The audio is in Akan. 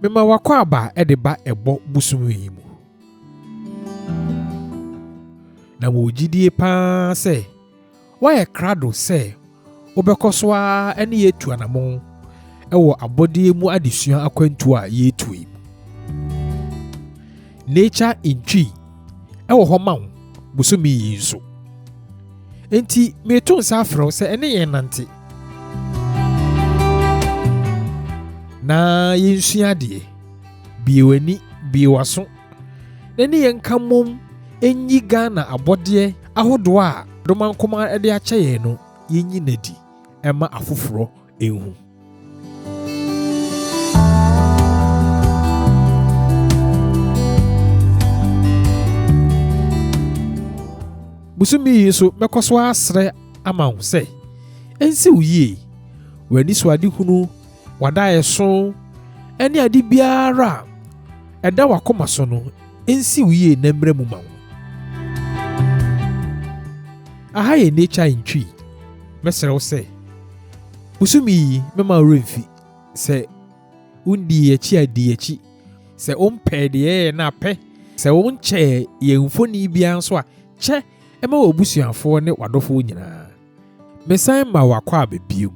Mema w'akwaaba de ba ɛbɔ bosome yi mu. Na mewɔ gyidie paa sɛ woayɛ krado sɛ wobɛkɔ so ara ne yɛn atu anammɔn wɔ abɔdeɛ mu adesua akwantuo a yɛretu yi mu. Nature in Twi wɔ hɔ ma wo bosome yi nso. Enti mereto nsa afrɛ wo sɛ ɛne yɛn nante na yɛnsua adeɛ. Bue w'ani, bue w'aso na ne yɛn nka mmom nyi Ghana abɔdeɛ ahodoɔ a Domankoma de akyɛ yɛn no, yɛnyi no adi mma afoforɔ nhu. Bosome yi nso mɛkɔ so asrɛ ama wo sɛ ɛnsi wo yie, w'anisoadehunu, w'adaeɛso ne ade biara a ɛda w'akoma so no nsi wo yie na mmra mu ma wo. Aha yɛ Nature in Twi. Mɛsrɛ wo sɛ bosome yi mɛma wo werɛ mfi sɛ wondii yɛn akyi a di yɛn akyi. Sɛ wompɛɛ deɛ yɛyɛ no a pɛ. Sɛ wonkyɛɛ yɛn mfoni biara nso a kyɛ ma w'abusuafoɔ ne w'adɔfoɔ nyinaa. Mesan ma w'akwaaba bio.